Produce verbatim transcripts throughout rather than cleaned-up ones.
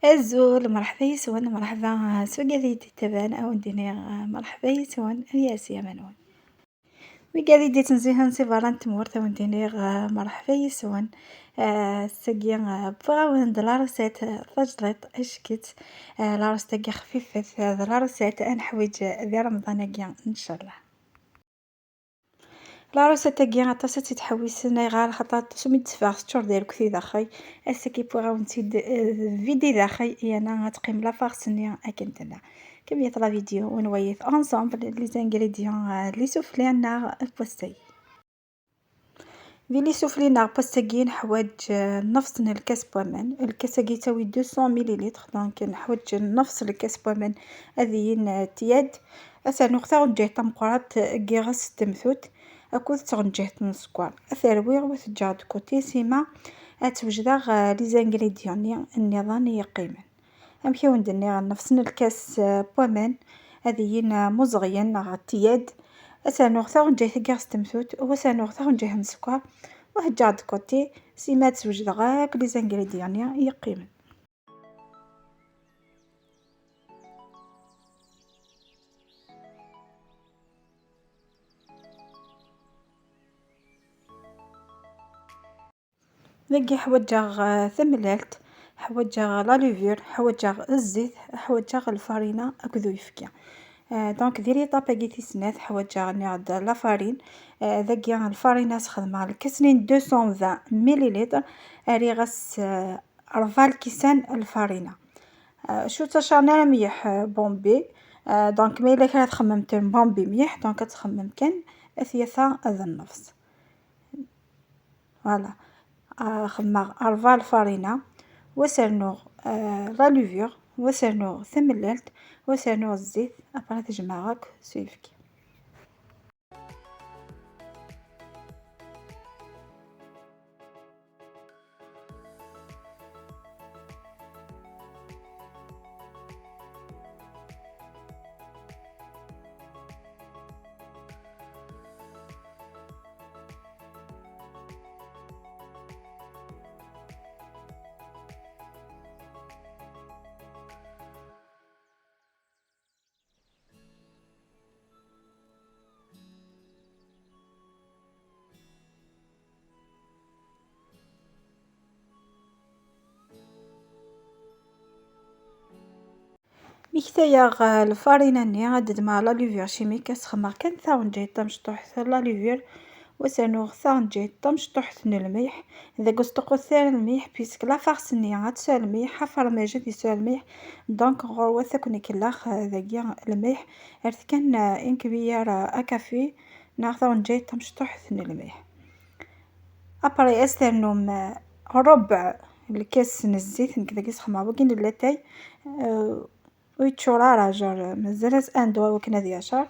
Azul, merḥba yes-wen, merḥba s wigad i d-yettaban, a wen-d-iniɣ, eh, merḥba yes-wen, ad yas yama-nwen. Wigad i d-yettnezzihen si berra n tmurt, a wen-d-iniɣ, eh, merḥba yes-wen. Eh, ass-agi, eh, wwiɣ-awen-d la recette, eh, tajdiṭ, ack-itt. Eh, la recette-agi xfifet, eh, d la recette ad neḥwiǧ, eh, di Remḍan-agi, ncallah. La recette-agi aṭas i tt-ittḥewwisen, ayɣer? Xaṭer aṭas umi d-teffeɣ teččur d arekti daxel. Ass-agi wwiɣ-awen-tt-id, eh, vidi daxel, yerna ad teqqim la farce-nni akken tella. Kemmlet la vidéo u nwali-t ensemble, les ingrédients, eh, n l'isufli neɣ n wass-agi. Di l'isufli neɣ n wass-agi neḥwaǧ, eh, nnefṣ n lkas n waman. Lkas-agi yettawi deux cents millilitres, donc neḥwaǧ nnefṣ n lkas n waman ad yin, eh, tiad. Ad ternuɣ taɣenǧayt tameqqrant n yiɣes n temtut akked tɣenǧayt n sskeṛ. Ad t-rwiɣ u ad t-ǧǧeɣ de côté, sima ad t-wejdeɣ, eh, les ingrédients-nni nniḍen i yeqqimen. Amek i wen-d-nniɣ, nnefṣ n lkas, eh, n waman ad yin, eh, muẓɣyen neɣ tiad. Ad ternuɣ taɣenǧayt n yiɣes n temtut u ad ternuɣ taɣenǧayt n sskeṛ u ad t-ǧǧeɣ de côté, sima ad t-wejdeɣ akk les ingrédients-nni i yeqqimen. Dagi ḥwaǧeɣ, eh, tamellalt, ḥwaǧeɣ la levure, ḥwaǧeɣ zzit, ḥwaǧeɣ lfarina akked uyefki. Eh, donc di l'étape-agi tis snat ḥwaǧeɣ, nniɣ-d, la farine. Eh, dagi lfarina sxedmeɣ lkas-nni n deux cent vingt millilitres, rriɣ-as, eh, rebɛa lkisan n lfarina. Eh, ur ttacaṛen ara mliḥ, eh, Bombay. Eh, donc ma yella kra txemmem Bombay mliḥ, donc ad txemmem kan at yata d nnefṣ. Voilà. Ah, xedmeɣ rebɛa lfarina, wa s rnuɣ, ah, la levure, wa s rnuɣ tamellalt, wa s rnuɣ zzit, après ad t-jemɛeɣ akk s uyefki. Mi ktayeɣ, eh, lfarina-nni, ad d-ddmeɣ la levure chimique, ad sxedmeɣ kan taɣenǧayt tamecṭuḥt n la levure, wa s rnuɣ taɣenǧayt tamecṭuḥt n lmelḥ. Dagi ur sṭuqqut ara lmelḥ, puisque la farce-nni ad tesɛu lmelḥ, afermaj ad yesɛu lmelḥ, donc ɣur-wat ad ken-ikellex, eh, dagi lmelḥ, rret kan, eh, une cuillère, eh, à café neɣ taɣenǧayt tamecṭuḥt n lmelḥ. Après, ad s-ternum, eh, ṛebɛ lkas n zzit, nekk dagi sxedmeɣ wagi n latay, eh, ur yeččur ara, genre, mazal-as un doigt wakken ad yacer.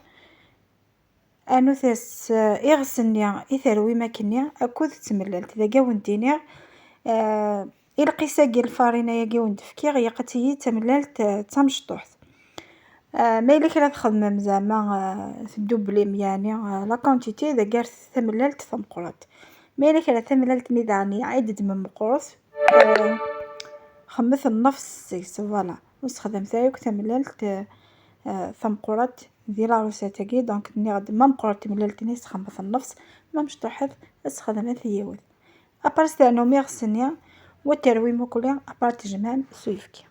Rnut-as, eh, iɣes-nni i terwim akkenni akked tmellalt. Dagi ad wen-d-iniɣ, eh, i lqis-agi, lfarina-agi i wen-d-fkiɣ, ilaq-itt-iyi d tamellalt, eh, d tamecṭuḥt. Ah, ma yella kra txedmem zeɛma, ah, teddublim, yeɛni, ah, la quantité, dagi rret tamellalt tameqqrant. Ma yella kra tamellalt-nni daɣen i d-teddmem meqqret, ah, xedmet nnefṣ seg-s, voilà. Ur sexdamet ara akk tamellalt, ah, ah, tameqqrant di la recette-agi. Donc, nniɣ-d ma meqqret temellalt-nni, sxedmet nnefṣ, ma mecṭuḥet, sxedmet yiwet. Après, ad s-ternum iɣes-nni, wa terwim akk-, après tjemɛem s uyefki.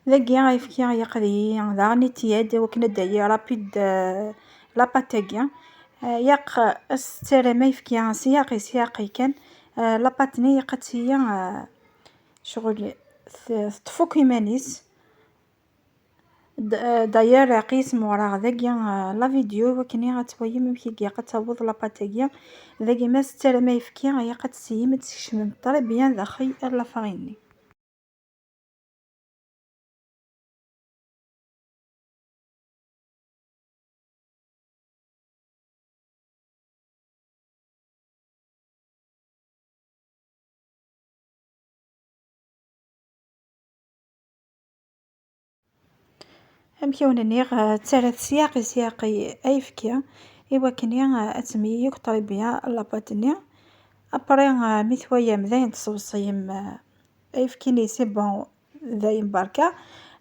Dagi ayefki yaqd-iyi daɣen ittyad, i wakken ad d-tayi rapide, euh, la pâte-agi. Euh, yaq, euh, as-tettarram ayefki syaqi, syaqi kan, آه، لاباطني يقتي، آه، شغل ت-، تطفوك إيمانيس. د-، آه، داير قيس مورا داكيا، آه، لا فيديو وكني غتويم مكي قد تاوض لاباطاكيا. داكي ما ستر ما يفكي، هي قد تسيم تسكشم طري بيان داخل لافاريني. Amek i wen-nniɣ, ah, ttarat syaq i syaq ayefki, i wakken, ah, ad temyeyy akk ṭribya lapâte-nni. Après, ah, mi twayam dayen tṣewṣiyem, ah, ayefki-nni, c'est bon, dayen berka,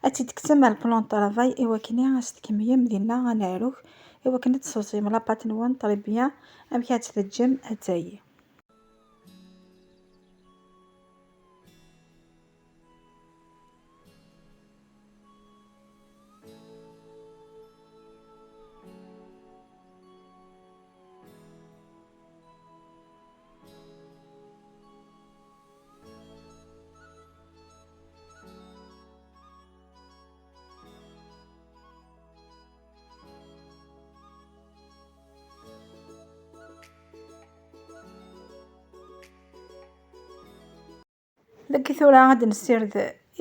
ad tt-id-tekksem ar le plan de travail, i wakken ad s-tkemmlem dinna aneɛruk, i wakken ad tṣewṣiyem lapâte-nwen ṭribya, amek ad tt-teǧǧem ad tayy. Dagi tura ad nessired,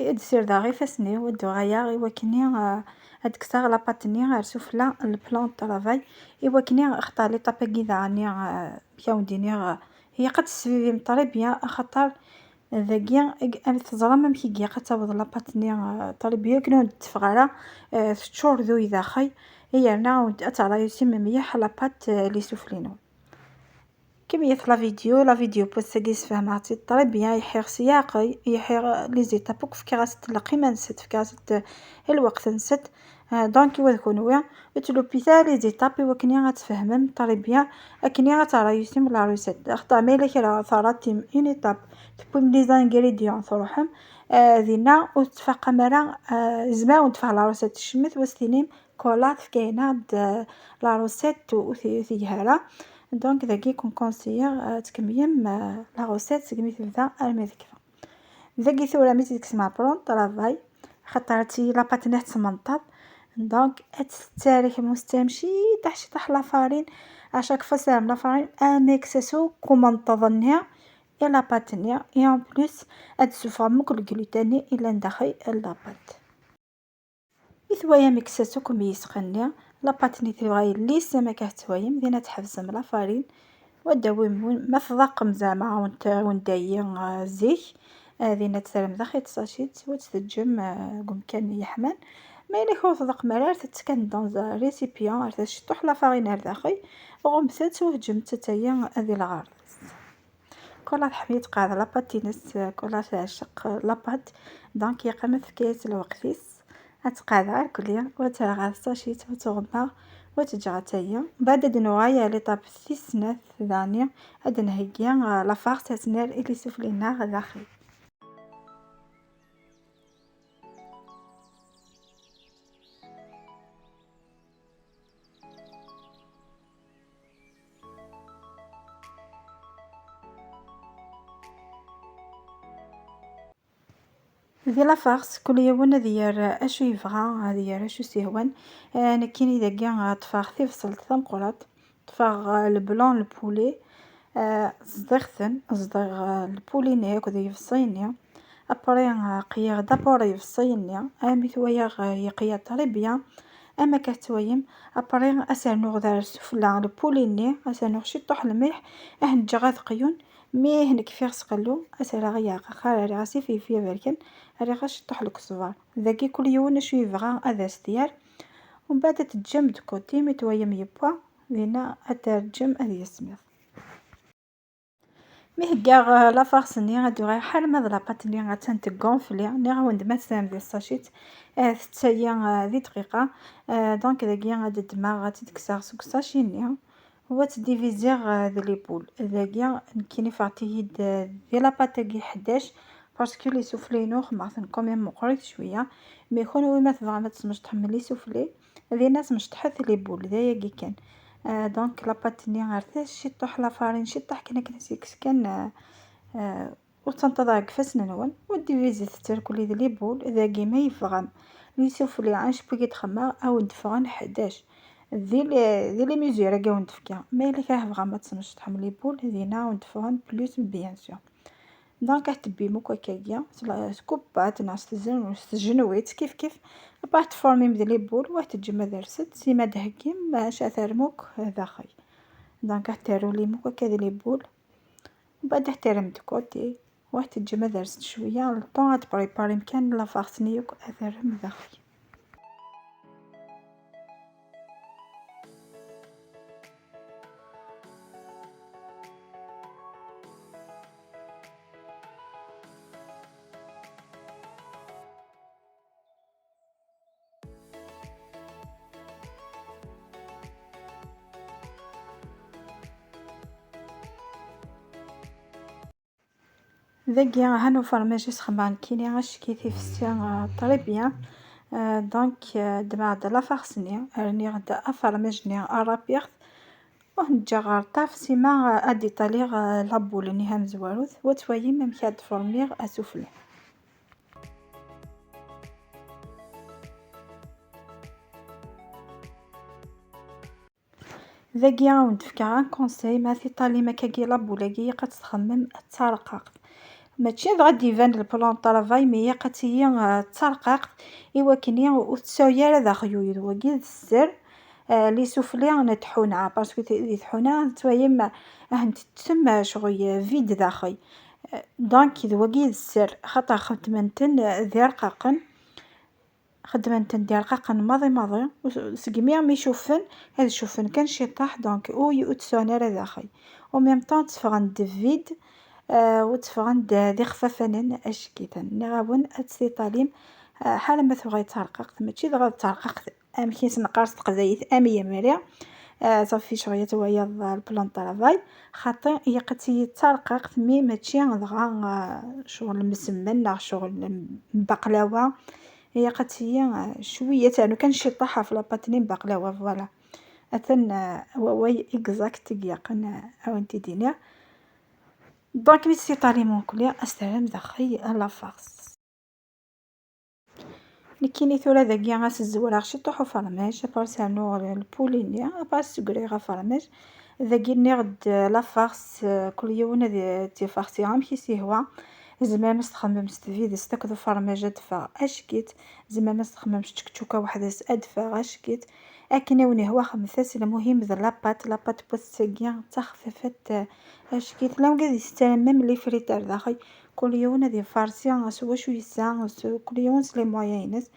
ad ssirdeɣ ifassen-iw, ad d-uɣaleɣ i wakken, ah, ad kkseɣ lapâte-nni ar sufella n le plan de travail, i wakken axaṭer l'étape-agi daɣen, ah, amek ara wen-d-iniɣ, ah, ilaq ad tesbibim ṭribya, axaṭer dagi, ag-, am teẓram amek i ilaq ad taweḍ lapâte-nni, ah, ṭribya, akken ur d-teffeɣ ara, ah, teččur d uy daxel, i yerna ad teɣra yusim mliḥ lapâte, ah, li sufella-inu. Kemmlet la vidéo, la vidéo n wass-agi sfehmeɣ-tt-id très bien, lḥiɣ s leɛqel, lḥiɣ les étapes akk, fkiɣ-asent lqima-nsent, fkiɣ-asent lweqt-nsent. Ah, donc, wa d kenwi, ur ttluppit ara les étapes i wakken ad tfehmem très bien, akken ad tṛeyusim la recette. Axaṭer ma yella kra terratim une étape, tewwim les ingrédients, tṛuḥem, ah, dinna ur tettfaqam ara, ah, yezmer ad wen-teffeɣ la recette tecmet, wa s-tinim, Kola tefka-aneɣ-d, euh, la recette ur t-, ur tgi ara. Donc, dagi, ad ken-conseiller, euh, ad tkemmlem, euh, la recette segmi tebda armi d kfa. Dagi tura mi tt-id-tekksem ar le plan de travail, xaṭer ad tili lapâte-nni ad tesmenṭeḍ. Donc, ad tt-tettarkem ciṭṭaḥ ciṭṭaḥ la farine. À chaque fois, tesserrem la farine, ad kksen akk umenṭeḍ-nni i lapâte-nni. Et en plus, ad d-tessufɣem akk le gluten-nni yellan daxel n lapâte. Mi twayam ikkes-as akk umyisq-nni, lapâte-nni tebɣa yelli-s, am akka tettwayam, dinna tḥebsem la farine, wa d-tawim win, ma tḍaqem zeɛma wen-, wen-d-tayy, ah, zik, ah, dinna terrem daxel n tsacit, wa tt-teǧǧem, ah, deg umkan yeḥman. Ma yella ur tḍaqem ara, rret-tt kan dans un récipient, rret-as ciṭṭuḥ la farine ar daxel, ɣumbet-tt u ǧǧemt-tt ad tayy di lɣerḍ. Kola tḥemmel ad tqeɛɛed lapâte-ines, Kola teɛceq lapâte, donc yeqqim ad tefka-as lweqt-is, ad tqeɛɛed ar kulli, wa terra ɣer tsacit, wa tuɣemma, wa teǧǧa ad tayy. Mbeɛd ad nuɣal ɣer l'étape tis snat, daɣen ad d-nheggi, euh, la farce, ad tt-nerr i les soufflés-nneɣ daxel. Di la farce, kul yiwen ad yerr acu yebɣa, ad yerr acu s-yehwan. Eh, nekkini dagi, eh, ṭṭfeɣ tibṣelt tameqqrant, ṭṭfeɣ, eh, le blanc le poulet, eh, zdiɣ-ten, zdiɣ, eh, le poulet-nni akked yebṣi-nni. Après, eh, qeyyaɣ d'abord yebṣi-nni, armi t-walaɣ, eh, yeqya très bien, am akka tettwayem. Après, ad s-rnuɣ d ar sufella le poulet-nni, ad s-rnuɣ ciṭṭuḥ lmelḥ, ad ten-ǧǧeɣ ad qyun, mi ad ten-kfiɣ s qellu, ad s-rreɣ i yiɛeqqaqa, rriɣ-as ifeyfi aberkan, rriɣ-as ciṭṭuḥ lekzbar. Dagi kul yiwen acu yebɣa ad as-t-yerr. Umbeɛd ad t-teǧǧem de côté, mi twayem yewwa, dinna ad t-terǧem ad yismiḍ. Mi heggaɣ, eh, la farce-nni, ad d-uɣaleɣ ḥalma d lapâte-nni attan tgonfli, nniɣ-awen-d ma tesɛam di tsacit, eh, tettayy, eh, di dqiqa. Eh, donc dagi ad d-ddmeɣ, ad tt-id-kkseɣ seg usacit-nni, wa tt-diviziɣ, eh, d les boules. Dagi nekkini ffɣent-iyi-d, eh, di lapâte-agi ḥdac, parce que les soufflés-inu xemmeɣ-ten quand même meqqrit cwiya, mais kunwi ma tebɣam ad tesmecṭḥem les soufflés, dinna smecṭḥet les boules, d ayagi kan. آه، donc la pâte ني غير تا شي طوح la farine، شي طوح كنا كنسيكس كان، آه، آه، وتنتظر قفاس ننون وديفيزي تتركلي دي لي بول. داكي ما يفغم لي سوفلي عاش بوكي تخمر او ندفغن حداش. دي لي، دي لي ميزير كاع ندفكا، ما الا كان فغم ما تسمش تحم لي بول دينا وندفغن بلوس بيان سور. Donc راح تبي مكوكاكيا سكوبات ناس تزن وستجنويت كيف كيف. بعد تفورمي مد لي بول وتجمع درست سيما دهكي باش اثرموك داخل. Donc راح تارو لي مكوكا دي لي بول، وبعد راح ترم دو كوتي وتجمع درست شويه لطون تبريباري مكان لا فارس نيوك اثرم داخل. داكيا هانو فرماج يسخن كيني غاش كي تيفسي، آه، طري بيان. آه، دونك، آه، دماغ د لافارسني راني غدا افرمجني ارابيغ. وهنجا غار طاف سيما، آه، ادي طالي، آه، لابول ني هم زواروث وتوايم ممكن تفورميغ اسوفلي. داكيا ونتفكر ان كونساي، ما في طالي ما كاكي لابولاكي قد تخمم الترقاق. ماشي غادي يبان البلان طرافاي، مي قد هي، آه، الترقاق. ايوا كني وتساوي راه داخل يويد وكيد السر. آه، لي سوفلي نتحونا باسكو تي تحونا تويم. هنت تسمى شغل فيد داخل. آه، دونك ذوقي السر خاطر خدمنتن ذي رقاقن. خدمة ندير رقاقن ماضي ماضي، وس-، سقمي مي شوفن، هذا شوفن كان شي طاح، دونك او يؤتسون على داخل. او ميم طون تفغن دفيد، آه، وتفغن د-، دي خفافنن اشكيتن. نغاون اتسيطاليم، آه، حالا ما تبغي ترققت، ماشي دغا ترققت، ام كيس نقارس تقدايت ام يمري. آه، صافي شوية ويا البلان طرافاي، خاطر هي قتي ترققت مي ماشي دغا، آه، شغل مسمن، لا شغل بقلاوة. هي قالت لي، آه، شويه تاع لو كان شي طاحه في لاباتني بقلاوه، فوالا. اثن، آه، واي اكزاكت يقن، آه، او انت دينيا. دونك مي سي طالي مون كولير استلم داخل لا فارس. نكيني ثورة داكيا غاس الزوراغ شي طوحو فرماج، ابار سانو البوليني، ابار سكري غا فرماج. داكي نغد لا فارس، آه، كل يوم هذه تيفارسي عام كي سي هو. زعما ما استخممش تفيدس تاكد فرماج ادفع اشكيت. زعما ما استخممش تشكتشوكة وحدة س ادفع اشكيت. اكن وني هو خمسة، المهم ذا لاباط، لاباط بوست ساكيا تخففت اشكيت. لا وقاعد يستلم ميم لي فريتار داخل. كل يوم هذه فارسيا سوا شو يسا سوا كل يوم سلي موينس.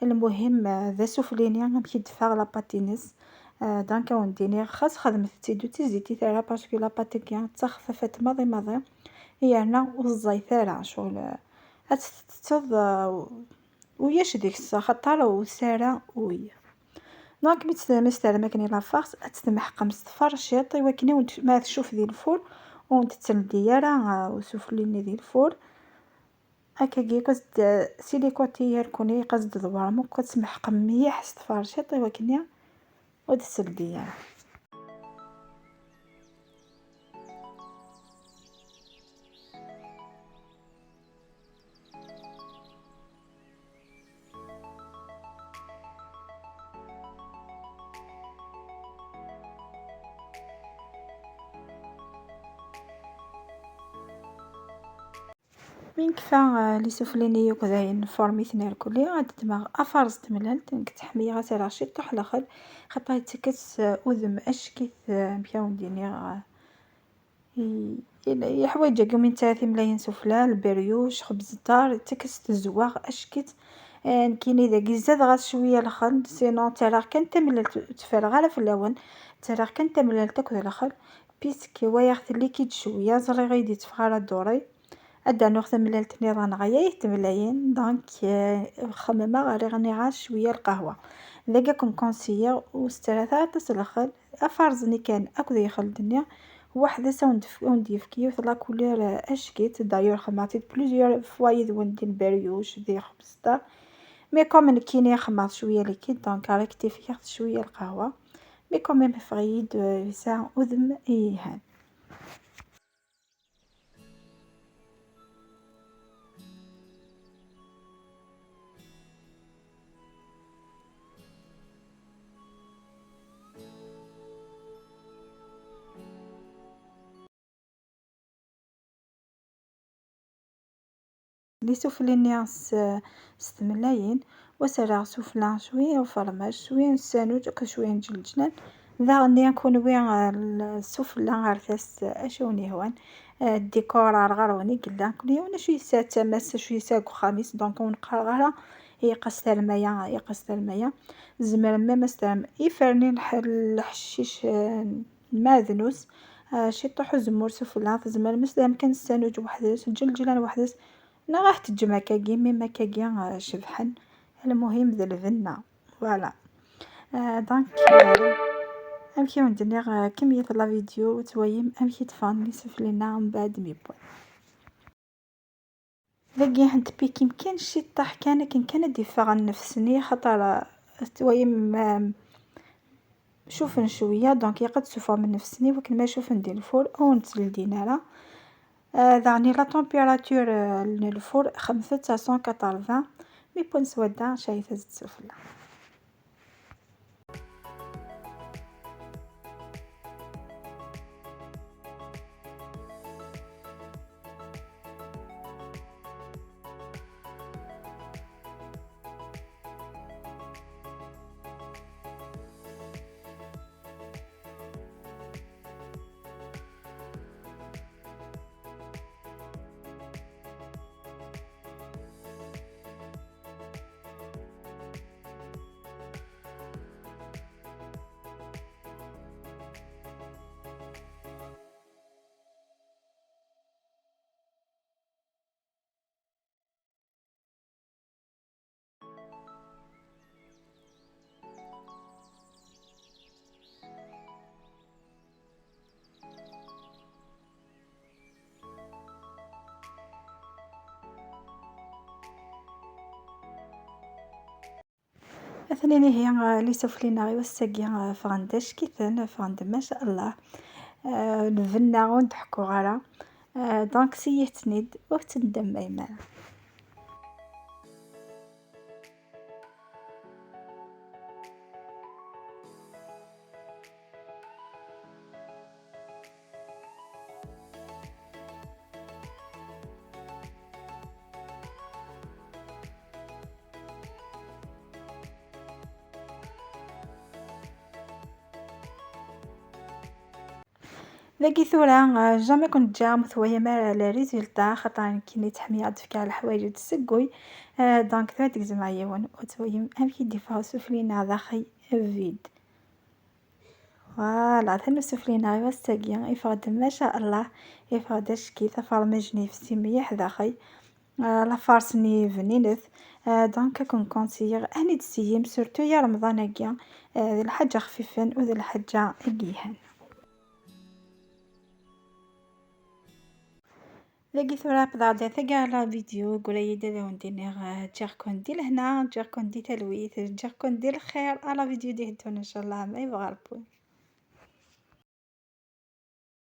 المهم، آه، ذا سوفليني غنمشي دفع لاباتينس. آه، دانك ونديني خاص خدمت تيدو تيزيتي تاعها باسكو لاباتيكيا تخففت ماضي ماضي. هي هنا والزيت تاعها شغل، آه، اتتض، آه، وياش ديك الساعة خطر وسارة ويا. دونك مي تستعمل مكني لافارس اتتمحقم ستفرشيط، ايوا كني وانت ما تشوف دي الفور وانت تسلدي راه وسفليني دي الفور. هكا كي قصد سيليكوتي يركوني قصد دوار مو كتمحقم مليح ستفرشيط، ايوا كني وتسلدي. من كفا، آه، لي سوفليني يوك داين فورميتني الكلي، غادي دماغ افرز تملالت، نك تحمي غاسي راه شي طوح الاخر، خاطر يتكس، آه، اذم اشكيت، آه، مكاون ديني، آه، ي-، ي-، يحوايج كومين تاعي ملاين سفلى، البريوش، خبز الدار، تكست الزواغ، اشكت. آه، نكيني داكي زاد غاس شوية الخل، سينو ترى كان تملل ت-، تفرغ على في اللون، ترى كان تملل تاكل الخل، بيسك وياخد ليكيد شوية، زري غيدي تفخر دوري. ادا نوخ تمللت نيران غيا يتملاين، دونك، آه، خممة غير غني غاس شوية القهوة. داكا كون كونسيير وستراتها تصل الخل. افرزني كان اكو ذي يخل الدنيا. واحد ساوند ف-، وند يفكي وثلا كولير اشكيت، دايور خماتي بليزيور فوايد وندي البريوش ذي خبزتا. مي كوم نكيني خمات شوية ليكيد، دونك ريكتيفي شوية القهوة. Mais quand même, iffeɣ-iyi-d, euh, yesɛa udem yelhan. Li sufella-nni s, s tmellayin, wa serraɣ sufella cwiya n ufermaj, cwiya n ssanud akked cwiya n jleǧlan. Daɣen-nni kunwi, eh, l-, sufella ar tast, eh, acu wen-yehwan. Eh, ddikor ar ɣer-wen i yella. Kul yiwen acu yesɛa d tama-s, acu yesɛa deg uxxam-is, donc ur neqqar ara yeqqes tarma-ya, yeqqes tarma-ya. Tzemrem même ad s-terrem iferni n lḥ-, leḥcic, eh, n lmeɛdnus, eh, ciṭuḥ uzemmur sufella. Tzemrem ad s-terrem kan ssanud weḥd-s, lǧelǧlan weḥd-s, neɣ ad teǧǧem akkagi, même akkagi, eh, cebḥen. Lmuhim d lbenna. Voilà. Eh, donc, eh, amek i wen-d-nniɣ, eh, kemmlet la vidéo, ad twayem amek i d-ffɣen li sufella-nni mbeɛd mi wwan. Dagi ntpiki-m kan ciṭṭaḥ kan, akken kan ad d-iffeɣ nnefs-nni, xaṭer, eh, twayem, eh, cufen cwiya, donc ilaq ad d-sufɣem nnefs-nni wakken ma cufen di lfur, ur ttleldin ara. Eh, daɣen la température, eh, n lfur xemset à cent quatre-vingts, mi wwan swadda, cayet-as-d sufella. Atan ihi, eh, li sufella-nneɣ i wass-agi, eh, ffɣen-d acek-iten, ffɣen-d maca Allah. Eh, lbenna ur d-ḥekkuɣ ara. Eh, donc, siyit-ten-id, ur ttendamem ara. Dagi tura, eh, jamais kent-ǧǧiɣ ur twayem ara le résultat, xaṭer nekkini ttḥemmileɣ ad d-fkeɣ leḥwayeǧ ad d-tessegguy. Eh, donc tura ad d-gezmeɣ yiwen, ur twayem amek i d-iffeɣ usufella-nneɣ daxel vide. Voilà, atan usufella-nneɣ i wass-agi, iffeɣ-d maca Allah, iffeɣ-d acek-it, afermaj-nni yefsi mliḥ daxel. Eh, la farce-nni bninet. Eh, donc, ad ken-conseiller ad ten-id-tessiyem, surtout i Remḍan-agi. Eh, d lḥaǧa xfifen u d lḥaǧa i yelhan. Dagi tura, wwḍeɣ-d ar taggara n la vidéo, gura-yi-d ad awen-d-iniɣ, eh, ǧǧiɣ-ken di lehna, ǧǧiɣ-ken di talwit, ǧǧiɣ-ken di lxir, à la vidéo d-iheddun, ncallah, ma yebɣa Rebbi.